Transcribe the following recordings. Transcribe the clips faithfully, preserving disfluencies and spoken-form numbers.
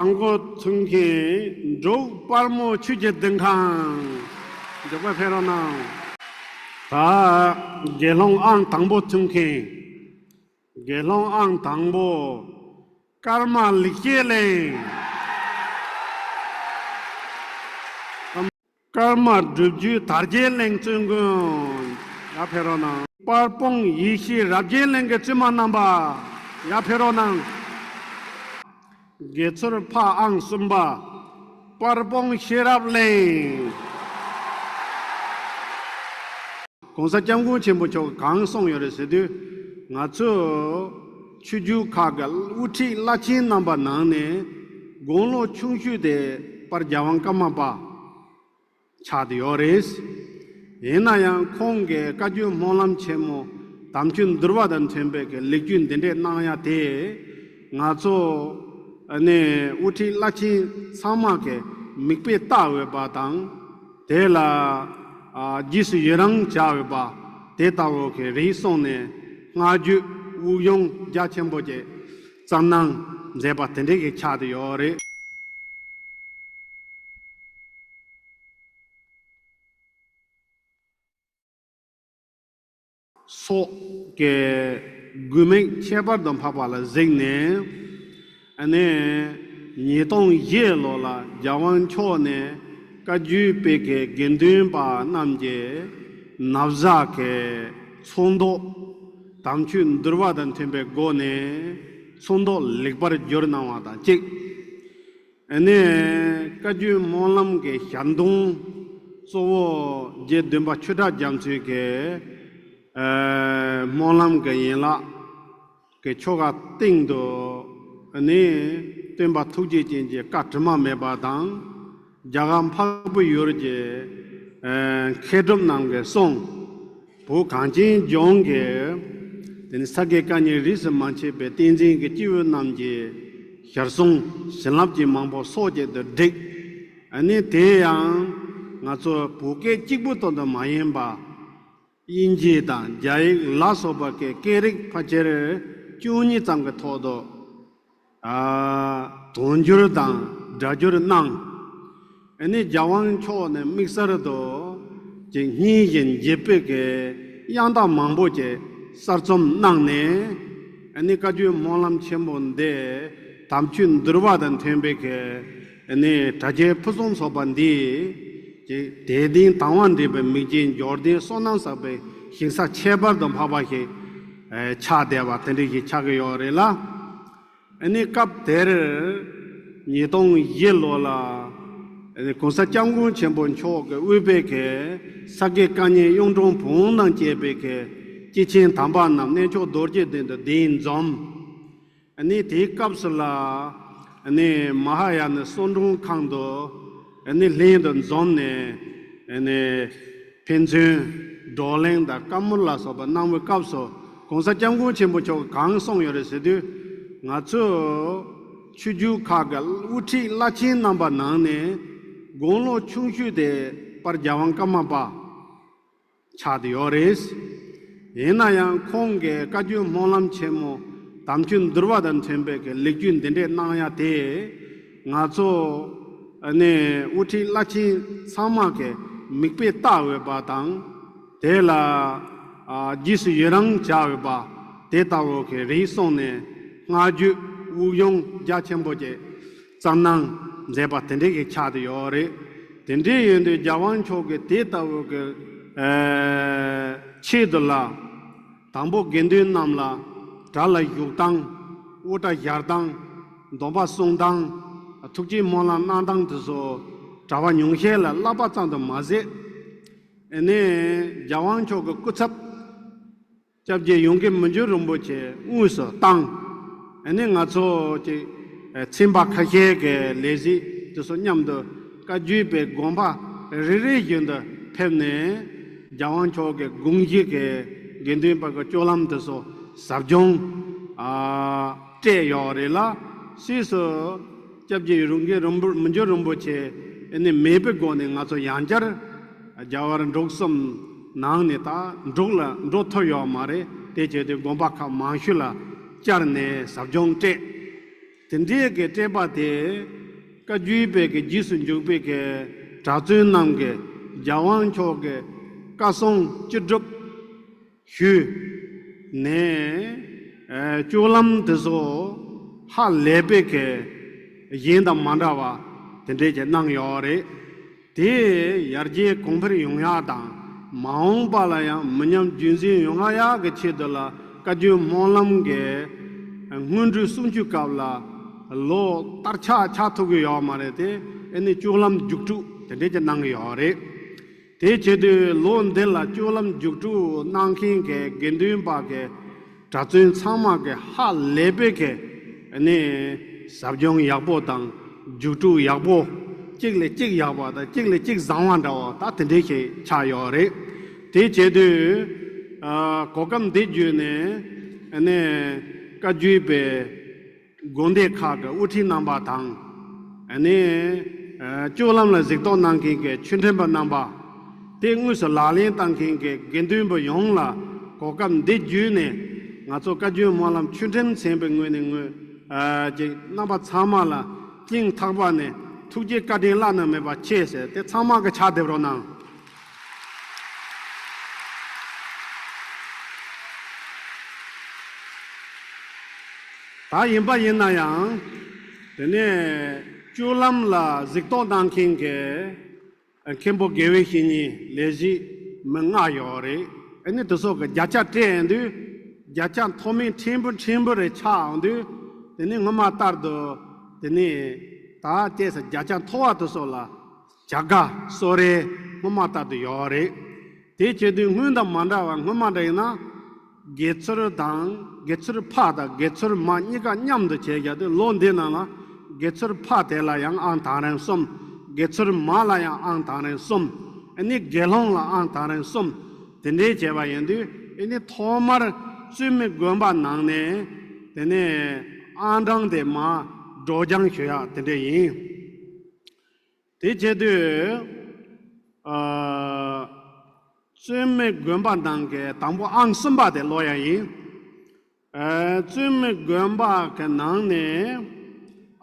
དང་པོ་ཐུན་མཁན་འབྲུག་དཔལ་མོ་ཆོས་ཀྱི་ལྡིང་ཁང་། མགྱོགས་པ་ཕེབས་རོགས་གནང་། ད་དགེ་སློང་ཨང་དང་པོ་ཐུན་མཁན། དགེ་སློང་ཨང་དང་པོ། ཀརྨ་ལེགས་བཤད་གླིང་། ཀརྨ་སྒྲུབ་བརྒྱུད་དར་རྒྱས་གླིང་བཙུན་དགོན། ཡར་ཕེབས་རོགས་གནང་། དཔལ་སྤུངས་ཡེ་ཤེས་རབ་རྒྱས་གླིང་གི་བཙུན་མ་རྣམ་པ། ཡར་ཕེབས་རོགས་གནང་། དགེ་ཚུལ་ཕ་ཨང་གསུམ་པ། དཔལ་སྤུངས་ཤེས་རབ་གླིང་། ༸གོང་ས་༸སྐྱབས་མགོན་ཆེན་པོ་མཆོག་གིས་གང་གསུངས་ཡོད་རེད་ཟེར་དུས། ང་ཚོ་ཆོས་བརྒྱུད་ཁག་གི་དབུ་ཁྲིད་བླ་ཆེན་རྣམ་པ་ནང་ནས་དགུང་ལོ་ཆུང་ཤོས་དེ་དཔལ་རྒྱལ་དབང་ཀརྨ་པ་ཆགས་བསྡད་ཡོད་རེད། ཡིན་ན་ཡང་ཁོང་གིས་བཀའ་བརྒྱུད་སྨོན་ལམ་ཆེན་མོ་དམ་ཆོས་འདུལ་བ་དང་མཐུན་པའི་གི་ལེགས་བཅོས་འདི་འདྲས་གནང་ཡ་དེ། ང་ཚོ་ནས་དབུ་ཁྲིད་བླ་ཆེན་ཚང་མ་གིས་མིག་དཔེ་ལྟ་འོས་པ་དང་། དེ་ལ་ཨ་རྗེས་སུ་ཡི་རང་བྱ་འོས་པ་དེ་ལྟ་བུ་གི་རིགས་སོང་ནས་སྔ་རྒྱུད་དབུགས་དབྱུང་རྒྱ་ཆེན་པོ་གྱི་བརྩམས་གནང་མཛད་པ་དེ་འདྲས་ཀྱི་ཆགས་བསྡད་ཡོད་རེད། སོགས་ཀྱི་དགོས་དམིགས་ཁྱད་པར་དུ་འཕགས་པ་ལ་གཟིགས་ནས། ཨ་ནི་ཉིས་སྟོང་བཞི་ལོ་ལ་རྒྱལ་དབང་མཆོག་ནས་བཀའ་བརྒྱུད་པའི་གི་དགེ་འདུན་པ་རྣམས་ཀྱི་ན་བཟའ་གི་ཚོན་མདོག་དམ་ཆོས་འདུལ་བ་དང་མཐུན་པའི་སྒོ་ནས་ཚོན་མདོག་ལེགས་པར་བསྒྱུར་གནང་བ་དང་གཅིག་ཨ་ནི་བཀའ་བརྒྱུད་སྨོན་ལམ་གྱི་ཞལ་འདོན་གཙོ་བོ་རྗེ་བདུན་པ་ཆོས་གྲགས་རྒྱ་མཚོས་ཀྱི་ཨ་སྨོན་ལམ་གྱི་ཡན་ལག་གི་ཆོ་ག་སྟེང་དུ་ཨ་ནི་སྟོན་པ་ཐུགས་རྗེ་ཅན་གྱི་བཀའ་དྲི་མ་མེད་པ་དང་། རྒྱ་གར་འཕགས་པའི་ཡུལ་གྱི་ཨ་མཁས་གྲུབ་རྣམས་ཀྱིས་གསུངས། བོད་གངས་ཅན་ལྗོངས་ཀྱི་དེ་ནི་ས་དགེ་བཀའ་རྙིང་རིས་སུ་མ་ཆད་པའི་བསྟན་འཛིན་གྱི་སྐྱེས་བུ་རྣམས་ཀྱི་ཞལ་གསུང་བྱིན་རླབས་ཀྱི་མང་པོ་སོགས་ཀྱིས་དུ་བསྒྲིགས། ཨ་ནི་དེ་ཡང་ང་ཚོ་བོད་སྐད་གཅིག་པུ་དོན་དུ་མ་ཡིན་པ། དབྱིན་ཇི་དང་རྒྱ་ཡིག་ལ་སོགས་པ་གི་སྐད་རིགས་ཕལ་ཆེར་བཅུ་གཉིས་ཙམ་གྱི་ཐོག་ཏུ། ཨ་དོན་བསྒྱུར་དང་སྒྲ་བསྒྱུར་གནང་། ཨ་ནི་རྒྱལ་དབང་མཆོག་ནས་དམིགས་བསལ་དུ་ཀྱི་སྙན་ཞིང་འཇེབས་པའི་གི་དབྱངས་རྟགས་མང་པོ་ཅིག་གསར་རྩོམ་གནང་ནས། ཨ་ནི་བཀའ་བརྒྱུད་སྨོན་ལམ་ཆེན་པོ་འདི་དམ་ཆོས་འདུལ་བ་དང་མཐུན་པའི་གི་ཨ་ནི་དྲ་རྒྱའི་ཕུན་སུམ་ཚོགས་པ་འདི་ཀྱི་དད་ལྡན་དང་བ་འདྲེས་པའི་མིག་རྒྱན་འབྱོར་ལྡན་བསོད་ནམས་བསགས་པའི་ཞིང་ས་ཁྱད་པར་དུ་འཕགས་པ་ཞིག་ཨ་ཆགས་བསྡད་པ་དེ་འདྲ་ཞིག་ཆགས་ཀྱི་ཡོད་རེད་ལ། ཨ་ནི་སྐབས་དེར་ཉིས་སྟོང་བཞི་ལོ་ལ་ཨ་ནི་གོང་ས་སྐྱབས་མགོན་ཆེན་པོ་མཆོག་གིས་དབུས་པའི་གི་ས་དགེ་བཀའ་རྙིང་གཡུང་དྲུང་བོན་དང་བཅས་པའི་གི་སྐྱེས་ཆེན་དམ་པ་རྣམས་གནས་མཆོག་རྡོ་རྗེ་གདན་དུ་གདན་འཛོམས། ཨ་ནི་དེའི་སྐབས་སུ་ལ་ཨ་ནི་མ་ཧཱ་ཡ་ན་གསོལ་མགྲོན་ཁང་དུ་ཨ་ནི་ལྷན་དུ་འཛོམས་ནས། ཨ་ནི་ཕན་ཚུན་བགྲོ་གླེང་དང་བཀའ་མོལ་ལ་སོགས་པ་གནང་བའི་སྐབས་སུ་གོང་ས་སྐྱབས་མགོན་ཆེན་པོ་མཆོག་གིས་གང་གསུངས་ཡོད་རེད་ཟེར་དུས། ང་ཚོས་ཆོས་བརྒྱུད་ཁག་གི་དབུ་ཁྲིད་བླ་ཆེན་རྣམ་པ་ནང་ནས་དགུང་ལོ་ཆུང་ཤོས་དེ་དཔལ་རྒྱལ་དབང་ཀརྨ་པ་ཆགས་བསྡད་ཡོད་རེད། ཡིན་ན་ཡང་ཁོང་གིས་བཀའ་བརྒྱུད་སྨོན་ལམ་ཆེན་མོ་དམ་ཆོས་འདུལ་བ་དང་མཐུན་པའི་གི་ལེགས་བཅོས་འདི་འདྲས་གནང་ཡ་དེ། ང་ཚོ་ཨ་ནི་དབུ་ཁྲིད་བླ་ཆེན་ཚང་མ་གིས་མིག་དཔེ་ལྟ་འོས་པ་དང་། དེ་ལ་ཨ་རྗེས་སུ་ཡི་རང་བྱ་འོས་པ་དེ་ལྟ་བུ་གི་རིགས་སོང་ནས་སྔ་རྒྱུད་དབུགས་དབྱུང་རྒྱ་ཆེན་པོ་གྱི་བརྩམས་གནང་མཛད་པ་དེ་འདྲའི་གི་ཆགས་བསྡད་ཡོད་རེད། དེ་འདྲའི་ཡོད་དུས་རྒྱལ་དབང་མཆོག་གིས་དེ་ལྟ་བུ་གི་ཨ་ཆེད་དུ་ལ། དང་པོ་དགེ་འདུན་རྣམས་ལ་གྲྭ་ལ་བཞུགས་སྟངས། དབུ་སྐྲ་སྦྱར་སྟངས། སྡོམ་པ་སྲུང་སྟངས། ཐུགས་བསྐྱེད་སྨོན་ལམ་གནང་སྟངས་དེ་ཚོ་གྲྭ་པ་ཉུང་ཤས་ལ་བསླབ་པ་ཙམ་དུ་མ་ཟད། ཨ་ནི་རྒྱལ་དབང་མཆོག་གི་སྐུ་ཚབ་སྐྱབས་རྗེ་ཡོངས་དགེ་མི་འགྱུར་རིན་པོ་ཆེ་དངོས་སུ་བཏང་། ཨ་ནི་ང་ཚོ་ཅིག་ཨ་ཚན་པ་ཁ་ཤས་ཀྱི་ལས་གཞི་དེ་ཚོ་མཉམ་དུ་བཀའ་བརྒྱུད་པའི་དགོན་པ་རེ་རེ་བཞིན་དུ་ཕེབས་ནས། རྒྱལ་དབང་མཆོག་གི་དགོངས་གཞི་གི་དགེ་འདུན་པ་གི་སྤྱོད་ལམ་དེ་ཚོ་ཟབ་སྦྱོང་ཨ་སྤྲད་ཡོད་རེད་ལ། ཕྱིས་སུ་སྐྱབས་རྗེ་ཡོངས་དགེ་རིན་པོ་མི་འགྱུར་རིན་པོ་ཆེ་ཨ་ནི་མེད་པའི་སྒོ་ནས་ང་ཚོ་ཡང་བསྐྱར་རྒྱལ་བ་རིན་པོ་ཆེ་གསུམ་ནང་ནས་ད་འབྲུག་ལ་འགྲོ་ཐུབ་ཡོད་མ་རེད། དེ་བྱས་ཏེ་དགོན་པ་ཁག་མང་ཤོས་ལ་བཅར་ནས་ཟབ་སྦྱོང་སྤྲད། དེ་འདྲའི་གི་སྤྲད་པ་དེ། བཀའ་བརྒྱུད་པའི་གི་རྗེས་སུ་འཇུག་པའི་གི་གྲྭ་བཙུན་རྣམས་ཀྱིས་རྒྱལ་དབང་མཆོག་གི་བཀའ་གསུང་ཅི་སྒྲུབ་ཞུས་ནས། ཨ་སྤྱོད་ལམ་དེ་ཚོ་ཧ་ལས་པའི་གི་གཞན་དང་མ་འདྲ་བ་དེ་འདྲས་ཀྱི་གནང་ཡོད་རེད། དེས་ཡར་རྒྱས་གོང་འཕེལ་ཡོང་ཡག་དང་། མ་འོངས་པ་ལ་ཡང་མི་ཉམས་རྒྱུན་འཛིན་ཡོང་ཡག་གི་ཆེད་དུ་ལ། བཀའ་བརྒྱུད་སྨོན་ལམ་གྱི་སྔོན་འགྲོའི་གསུང་ཆོས་སྐབས་ལ་ལོ་ལྟར་ཆགས་ཆགས་ཐུབ་ཀྱི་ཡོད་མ་རེད་དེ། ཨ་ནི་སྤྱོད་ལམ་རྒྱུགས་སྤྲོད་དེ་འདྲས་ཀྱི་གནང་གི་ཡོད་རེད། དེའི་ཆེད་དུ་ལོ་འདི་ལ་སྤྱོད་ལམ་རྒྱུགས་སྤྲོད་གནང་མཁན་གྱི་དགེ་འདུན་པ་གི་གྲྭ་བཙུན་ཚང་མ་གི་ཧ་ལས་པའི་གི་ནི་ཟབ་སྦྱོང་ཡག་པོ་དང་རྒྱུགས་སྤྲོད་ཡག་པོ། གཅིག་ལས་གཅིག་ཡག་པ་དང་གཅིག་ལས་གཅིག་བཟང་བ་འདྲ་བ་ད་དེ་འདྲའི་ཞིག་ཆགས་ཡོད་རེད། དེའི་ཆེད་དུ་ཨ་གོ་སྐབས་འདི་བརྒྱུད་ནས་ནི་བཀའ་བརྒྱུད་པའི་དགོན་སྡེ་ཁག་གི་དབུ་ཁྲིད་རྣམ་པ་དང་། ཨ་ནི་ཨ་སྤྱོད་ལམ་ལ་གཟིགས་རྟོག་གནང་མཁན་གྱི་ཆོས་ཁྲིམས་པ་རྣམ་པ། དེ་དངོས་སུ་ལག་ལེན་བསྟར་མཁན་གྱི་དགེ་འདུན་པ་ཡོངས་ལ་གོ་སྐབས་འདི་བརྒྱུད་ནས། ང་ཚོ་བཀའ་བརྒྱུད་སྨོན་ལམ་ཆོས་ཁྲིམས་ཚན་པའི་ངོས་ནས་ངོས་ཨ་ཅིག་རྣམ་པ་ཚང་མ་ལ་སྙིང་ཐག་པ་ནས་ཐུགས་རྗེ་བཀའ་དྲིན་བླ་ན་མེད་པ་ཆེ་ཟེར་དེ་ཚང་མ་གི་ཕྱག་འདེབས་རོགས་གནང་། ད་ཡིན་པ་ཡིན་ན་ཡང་། དེ་ནས་སྤྱོད་ལམ་ལ་གཟིགས་རྟོག་གནང་མཁན་གྱི་མཁན་པོ་དགེ་བའི་བཤེས་གཉེན་ལས་བྱེད་མི་ལྔ་ཡོད་རེད། ཨ་ནི་དེ་ཚོ་གི་བརྒྱ་ཆ་སྤྲད་ཡོང་དུས། བརྒྱ་ཆ་མཐོ་དམན་ཕྲན་བུ་ཕྲན་བུ་རེ་ཆགས་ཡོང་དུས། དེ་ནི་སྔོན་མ་ལྟར་དུ། དེ་ནི་ད་བལྟས་ས་བརྒྱ་ཆ་མཐོ་བ་དེ་ཚོ་ལ་བྱ་དགའ་གསོལ་རས་སྔོན་མ་ལྟར་དུ་ཡོད་རེད། དེ་བྱེད་དུས་སྔོན་དང་མ་འདྲ་བར་སྔོན་མ་འདྲ་ཡིན་ན། དགེ་ཚུལ་དང་དགེ་ཚུལ་ཕ་དང་དགེ་ཚུལ་མ་གཉིས་ཀ་མཉམ་དུ་བྱས་བཞག་དུས། ལོ་འདི་ནང་ལ་དགེ་ཚུལ་ཕ་དེ་ལ་ཡང་ཨང་དང་རིང་གསུམ། དགེ་ཚུལ་མ་ལ་ཡང་ཨང་དང་རིང་གསུམ། ཨ་ནི་དགེ་སློང་ལ་ཨང་དང་རིང་གསུམ། དེ་འདྲའི་བྱས་པ་ཡིན་དུས། ཨ་ནི་ཐོག་མར་བཙུན་མའི་དགོན་པ་ནང་ནས་དེ་ནས་ཨང་གྲངས་དེ་མར་སྒྲོག་སྦྱང་ཞུ་ཡག་དེ་འདྲ་ཡིན། དེ་བྱེད་དུས། ཨ་བཙུན་མའི་དགོན་པ་ནང་གི་དང་པོ་ཨང་གསུམ་པ་དེ་ཀློག་ཡག་ཡིན། ཨ་བཙུན་མའི་དགོན་པ་གི་ནང་ནས་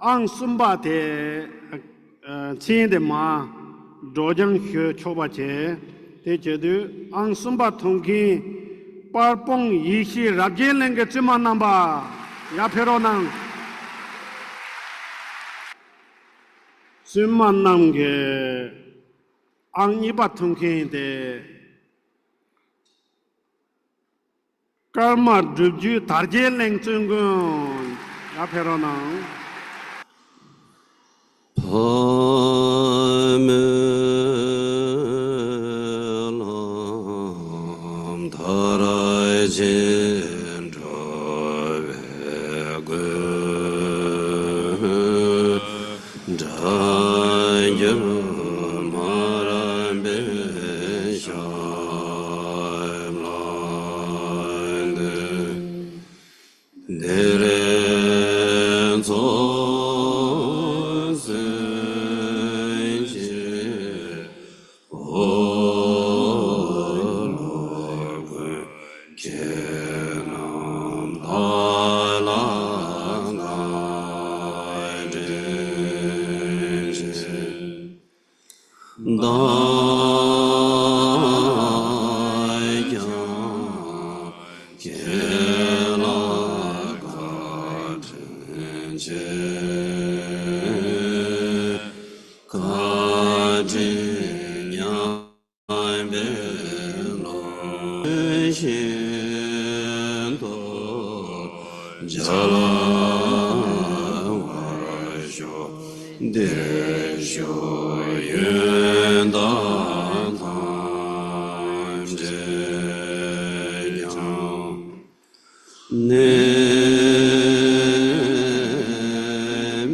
ཨང་གསུམ་པ་དེ། ཨ་མཚན་དེ་མར་སྒྲོག་སྦྱང་ཞུ་ཆོག་པ་བྱས། དེ་བྱེད་དུས་ཨང་གསུམ་པ་ཐོབ་མཁན་དཔལ་སྤུངས་ཡེ་ཤེས་རབ་རྒྱས་གླིང་གི་བཙུན་མ་རྣམ་པ། ཡར་ཕེབས་རོགས་གནང་། བཙུན་མ་རྣམས་ཀྱི་ཨང་གཉིས་པ་ཐོབ་མཁན་དེ། ཀརྨ་སྒྲུབ་བརྒྱུད་དར་རྒྱས་གླིང་བཙུན་དགོན། ཡར་ཕེབས་རོགས་གནང་། ཕ་མའི་ལམ་མཐར་ཕྱིན་འགྲོ་བའི་མགོན། སྒྲ་བསྒྱུར་སྨྲ་བའི་ཞབས་ལ་འདུད། འདིར་འཚོ་བའི་ཕྱིར། འོ་ལོ་ཀུན་ཁྱེད་རྣམས་ལ་བཀའ་དྲིན་ཆེ། བདག་ཀྱང་ཁྱེད་ལ་བཀའ་དྲིན་ཆེ། བཀའ་དྲིན་མཉམ་པའི་བློ་ཤིན་ཏུ་འཇལ་བར་ཤོག་འདིར་བཞུགས་ཡོན་བདག་ཐམས་ཅད་ཀྱང་། ནད་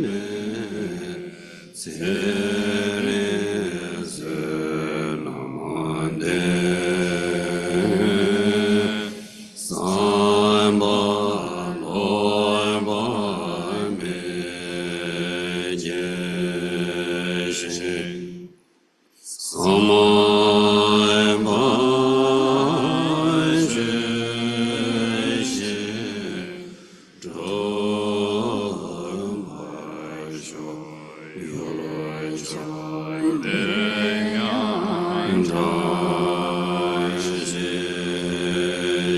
མེད་ཚེ་རིང་བསོད་ནམས་ལྡན། བསམ་པ་ལྷོད་པ་མེད་རྒྱས་ཤིང་། བསམ་པ་བརྗོད་བཞིན་སྒྲུབ་ ཡུལ་ཕྱོགས་འདིར་ཡང་གྲགས་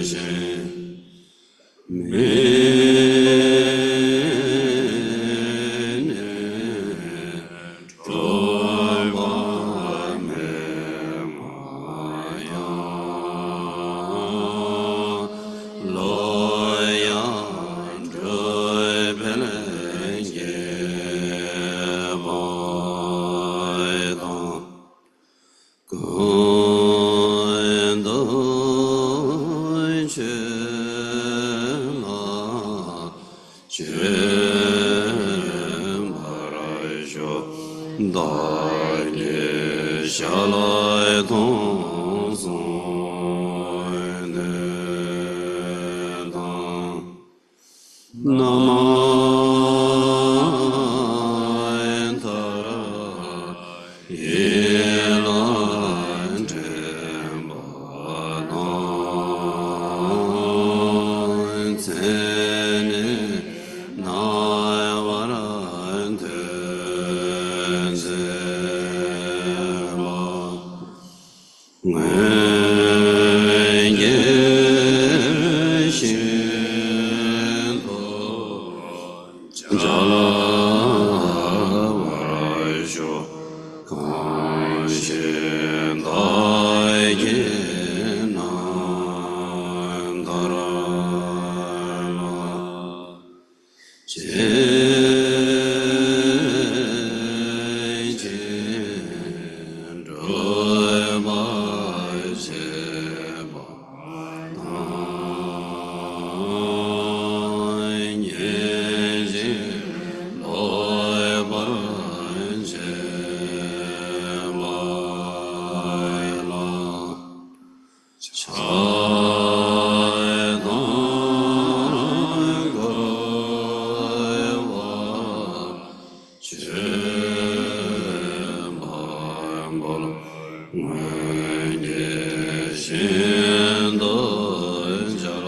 ཤིང་མི་གནས་གྲུབ་པ་མེད་མ་ཡང་བློ་ཡང་གྲུབ་པའི་དགྱེས་པ་དང་། ཀུན་ཏུ་ཆོས་ལ་སྤྱོད་པར་ཤོག། བདག་གིས་ཞལ་མཐོང་གསུངས་ནས་དང་། ན་མ་ཐ་ར་ཡིད་ལ་དྲན་པ་དང་། མཚན་ནི་རྣ་བར་ཐོས་མཛད་པ། སྔོན་གྱི་ཤིན་ཏུ་འཇལ་བར་ཤོག། གང་ཞིག་བདག་གིས་རྣམ་ཐར་མ་བྱས་ཀྱང་། སྒྲུབ་པར་བྱེད་པ་དང་། ཉོན་ཅིག་ལོག་པར་བྱེད་པ་ལ། ཆགས་སྡང་བཀོད་པ་སྤྱོད་པ་པོ་ལ། སྔོན་གྱི་ཤིན་ཏུ་འཇལ་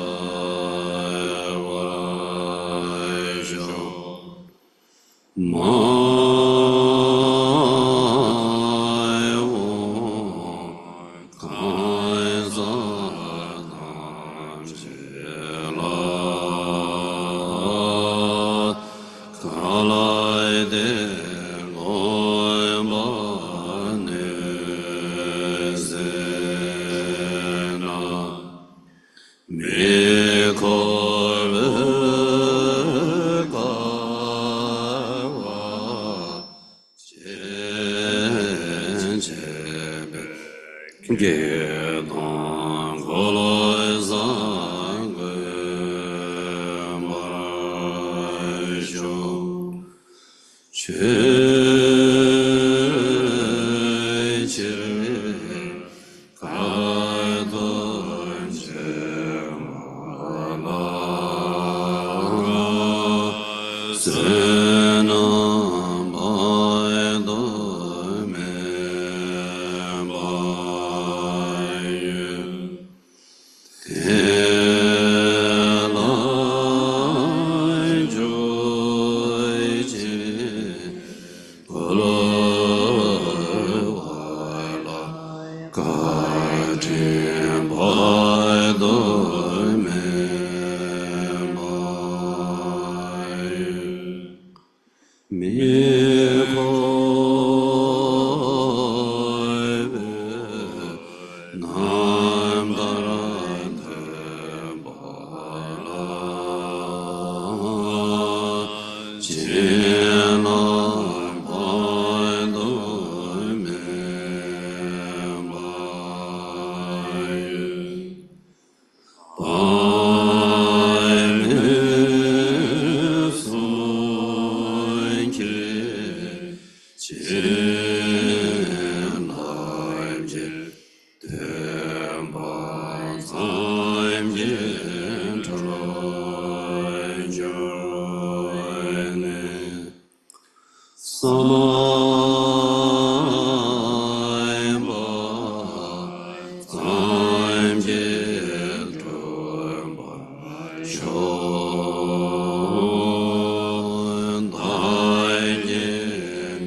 བར་ཤོག། མ་འོངས་གང་ཟག་ཐམས་ཅད་ལ། གང་ལ་དེ་བསྒོམ་པར་ནུས་ཟེར་ན། མི་ཁོ་བོས་དཀའ་བ་སྤྱད་བྱས་པའི་དགེ་དང་གོ་ལ་བཟང་བཀོད་པར་ཤོག། ཆོས་ཕྱིར་ཁ་ཏོན་བྱེད་པ་ལ། བསོད་ནམས་དཔག་ཏུ་མེད་པ་ཡོད། དེ་ལ་འཇུག་ཅིང་འགོད་པ་ལ། བཀའ་དྲིན་དཔག་ཏུ་མེད་པ་ཡོད། མི་ཁོ་བོས་རྣམ་ཐར་ཐོས་པ་ལ། བྱིན་རླབས་དཔག་ཏུ་མེད་པ་ཡོད། དཔག་མེད་གསུང་གི་བྱིན་རླབས་ཀྱིས། སྟོན་པ་ཐམས་ཅད་འགྲོ་འགྱུར་ནས། བསམ་པ་ཐམས་ཅད་འགྲུབ་པར་ཤོག། བདག་གིས་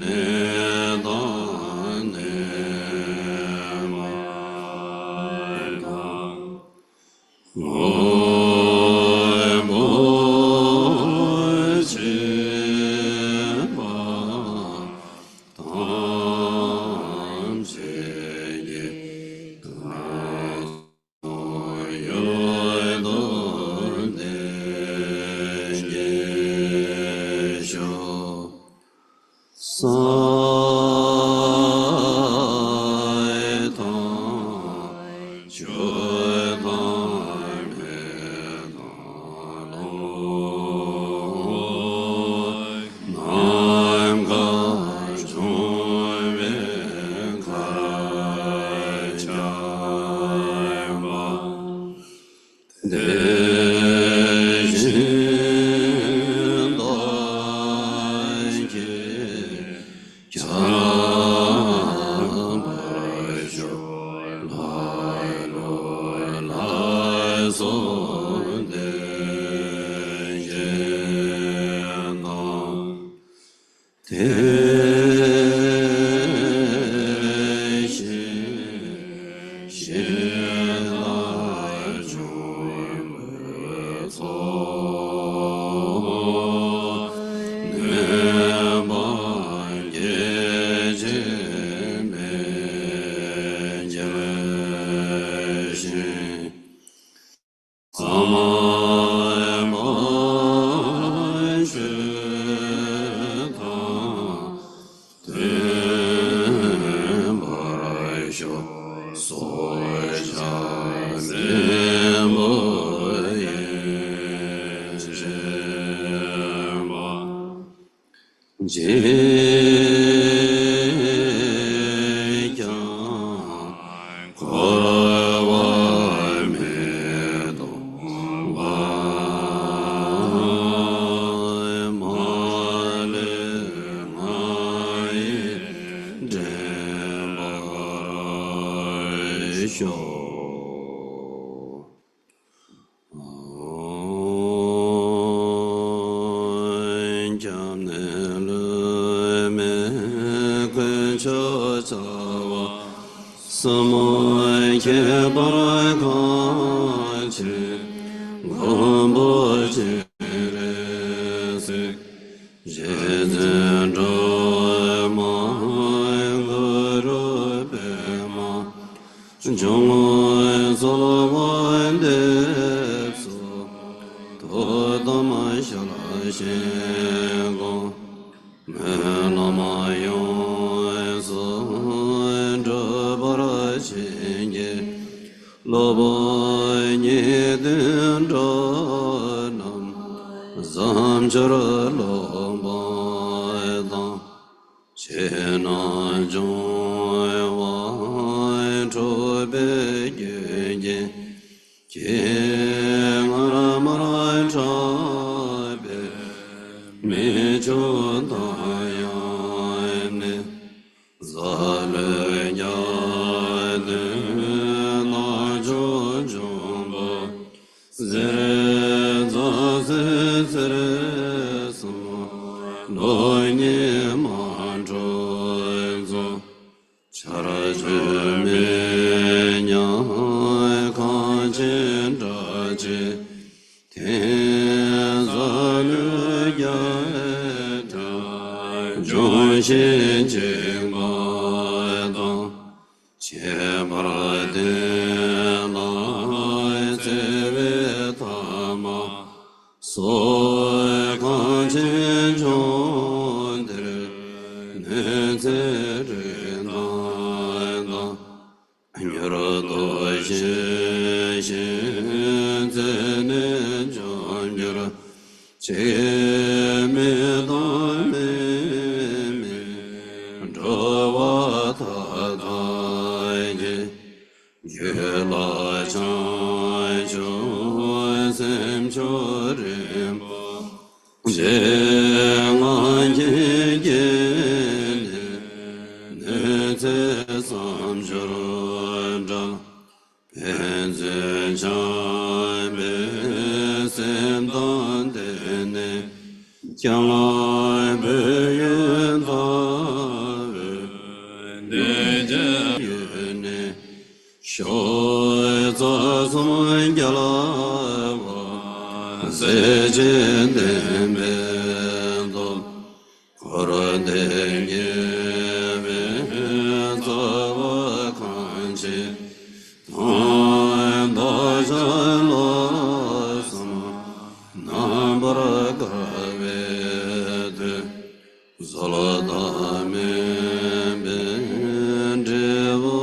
ས་དང་ཆུ་དང་མེ་དང་རླུང་ནམ་མཁའ་འབྱུང་བའི་ཁར་ཁྱབ་པ། དེ་བཞིན་བདག་གིས་ཁྱབ་པར་ཤོག །ལྷ་ཀླུ་ལྷ་སྲིན་དེ་བཞིན་དང་། དེ་བཞིན་གཤེགས་ལ་འབྱུང་པོའི་ཚོགས། ནུས་པ་བརྒྱ་བྱིན་མེ་བྱིན་ཞིང་། ས་མ་མ་ཆུ་དང་མཐུན་པར་ཤོག །སྲོག་ཆགས་སྲིན་པོ་ཡེ་ཤེས་པ། ཅིས་ཀྱང་འཁོར་བ་མི་སྟོང་བར། མ་ལུས་ང་ཡིས་འདྲེན་པར་ཤོག །སྐྱབས་གནས་ལུས་མེད་དཀོན་མཆོག་རྩ་བ་གསུམ། ཁྱད་པར་གང་ཆེ་མགོན་པོ་སྤྱན་རས་གཟིགས། རྗེ་བཙུན་སྒྲོལ་མ་གུ་རུ་པདྨ། འབྱུང་གནས་ཚོགས་པ་འདི་ཚོ། ཐུགས་དམ་ཞལ་བཞེས་དགོངས། སྨོན་ལམ་ཡོངས་སུ་འགྲུབ་པར་བྱིན་གྱིས་རློབས། ཉེས་ལྟུང་དགྲ་རྣམས་བསམ་སྦྱོར་ལོག་པ་དང་། ཕྱི་ནང་འབྱུང་བ་འཁྲུགས་པའི་རྒྱུ་རྐྱེན། སྐྱེ་རྔ་མར་འཁྲབ་པའི་མི་ཆུང་དང་ཡང་ནི། གཟའ་ལྷོའི་རྒྱ་སྟོན་རྣལ་འབྱོར་འབྱུང་པོ། གཟེར་རྩ་སྲིན་གསེར་གསུམ། གློག་བརྙན་མ་འཁྲུགས་མཚོ། ཆར་ཆུ་མེ་ཉ་ཁང་ཆེན་དགྲ་བཅས། ཐན་གཟའ་ལྷོའི་རྒྱ་སྟོན་འབྱུང་བཞི་འཇིགས་པ་དང་། ཁྱད་པར་དེ་ལ་བརྩེ་བའི་ཐ་མ། སོགས་གངས་ཅན་ལྗོངས་འདིར་གནོད་འཚེ་རིགས་དང་དང་། མྱུར་དུ་ཞི་ཞིང་མཛད་ནས་འཇོམས་གྱུར་ཅིག །མི་དང་མི་མིན་འགྲོ་བ་མཐའ་དག་གི། རྒྱུད་ལ་བྱང་ཆུབ་སེམས་མཆོག་རིན་པོ་ཆེ། ང་རྒྱལ་གྱི་ནད་གནོད་འཚེ་བསམ་སྦྱོར་དགྲ། ཕན་ཚུན་བྱམས་པའི་སེམས་དང་ལྡན་ནས། ཀྱང་བོད་ཡུལ་དང་བོད་འདི་རྒྱལ་ཡུལ་ནས། ཕྱོགས་རྩ་གསུམ་རྒྱལ་བ་སྲས་བཅས་འདུས་པའི་སྟོབས། འཁོར་འདས་དགེ་བའི་རྩ་བ་གང་ཆེ། དང་བདག་ཅག་ལོ་གསུམ་རྣམ་པར་དགའ་བའི་དོན། གསོལ་དང་ མེད་པའི་འབྲས་བུ་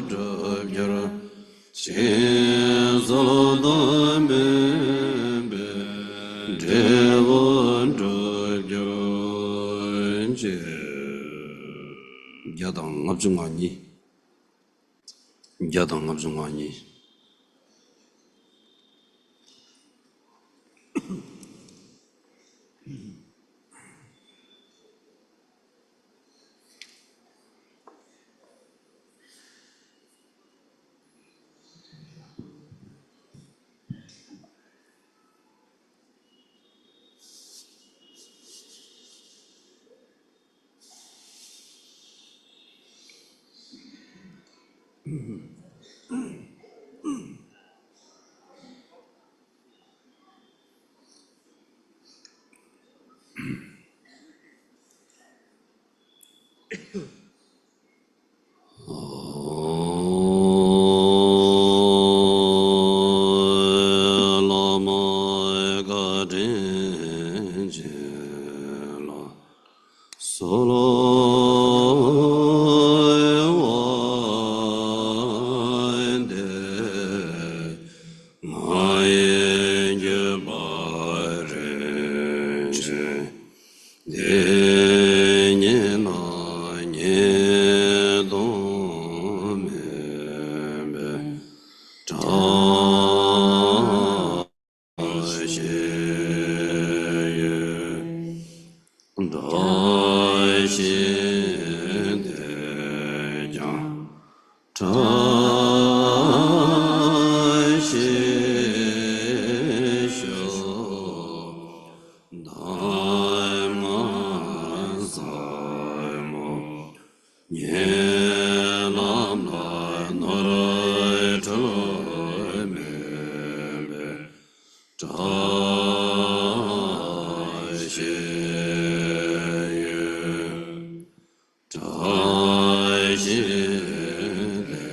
འགྲུབ་གྱུར་ཅིག། བསོད་དང་མེད་པའི་འབྲས་བུ་འགྲུབ་གྱུར་ཅིག། བརྒྱ་དང་ལྔ་བཅུ་ང་གཉིས། བརྒྱ་དང་ལྔ་བཅུ་ང་གཉིས། བླ་མ་བཀའ་དྲིན་ཅན་ལ་གསོལ་བ་འདེབས། ང་ཡི་གྱུར་པ་རིན་ཆེན་འདི་ཉིད་ལ་ཉེས་ལྟུང་མེད་པའི་བཀྲ་ཤིས་ཡོད། བཀྲ་ཤིས་དེས་ཀྱང་བཀྲ་ཤིས་ཤོག། ཐ་མ་ཟབ་མོ་ཉེ་ལམ་ལ་ནོར་འཁྲུལ་མེད་པའི་བཀྲ་ཤིས་ཡོད། བཀྲ་ཤིས་དེས་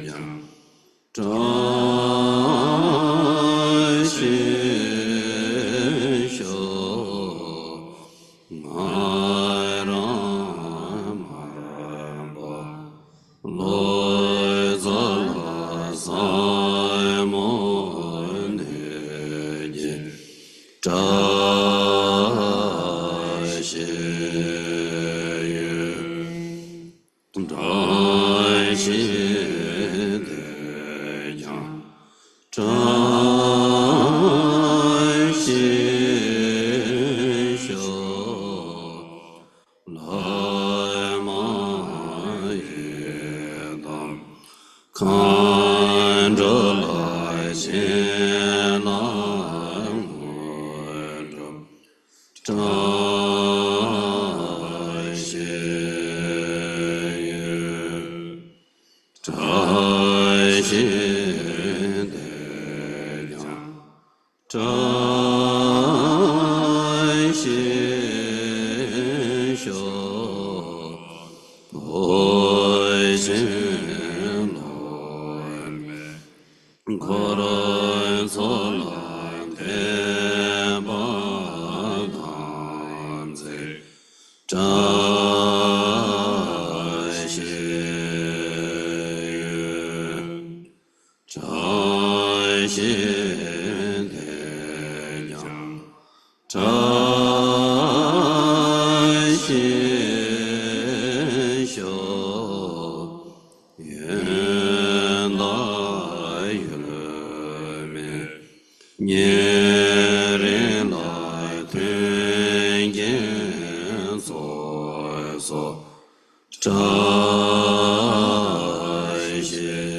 ཀྱང་བཀྲ་ཤིས་ཤོག། ང་རང་མར་པ་ལོ་ཙཱ་ལ་ཟབ་མོ་གནས་ཀྱི་བཀྲ་ཤིས་ཡོད། བཀྲ་ཤིས་དེས་ཀྱང་བཀྲ་ཤིས་ཤོག། བླ་མ་ཡི་དམ་མཁའ་འགྲོ་ལ་བྱིན་རླབས་དངོས་གྲུབ་བཀྲ་ཤིས་ཡོད། བཀྲ་ཤིས་དེས་ཀྱང་བཀྲ་ཤིས་ཤོག། བུ་བཞིན་ལོ་འཁོར་ཚོགས་ལ་དད་པ་དམ་ཚིག་བཀྲ་ཤིས་ཡོད། བཀྲ་ཤིས་དེས་ཀྱང་བཀྲ་ཤིས་ཤོག། ཡོན་བདག་ཡོད་མེད་ཉེ་རིང་ལ་མཐུན་རྐྱེན་ཚོགས་སོགས་བཀྲ་ཤིས་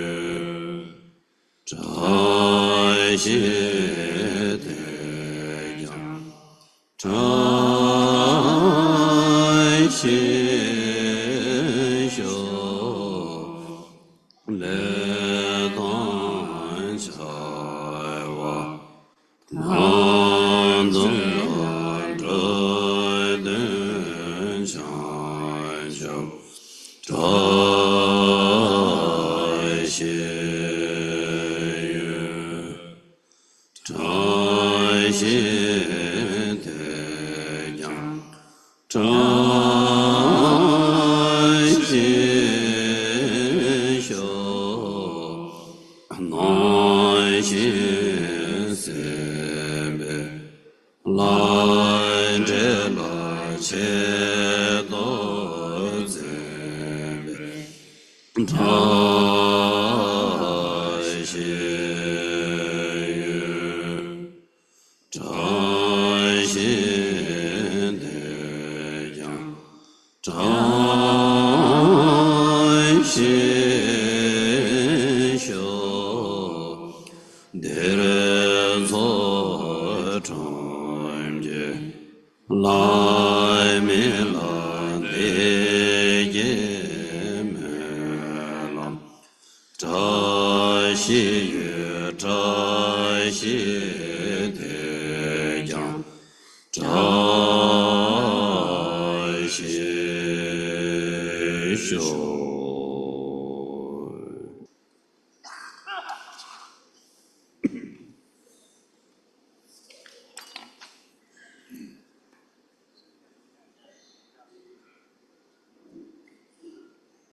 ཡོད། བཀྲ་ཤིས་དེས་ཀྱང་བཀྲ་ཤིས་ཤོག། ལས་དང་བྱ་བ་རྣམས་ཀུན་ལ་འགྲོ་དོན་བྱང་ཆུབ་བཀྲ་ཤིས་ཡོད། བཀྲ་ཤིས་དེས་ཀྱང་ བཀྲ་ཤིས་ཤོག། ནང་བཞིན་གསན་པའི་ལྷ་འདྲེ་ལ་ཆེད་དུ་བརྩོན་པའི་བཀྲ་ཤིས་ཡོད། བཀྲ་ཤིས་དེས་ཀྱང་བཀྲ་ཤིས་ཤོག། འདིར་འཚོ་ཁྲོམ་གྱི་ལྷ་མི་ལ་བདེ་སྐྱིད་སྨོན་ལམ། བཀྲ་ཤིས་ཡོད། བཀྲ་ཤིས་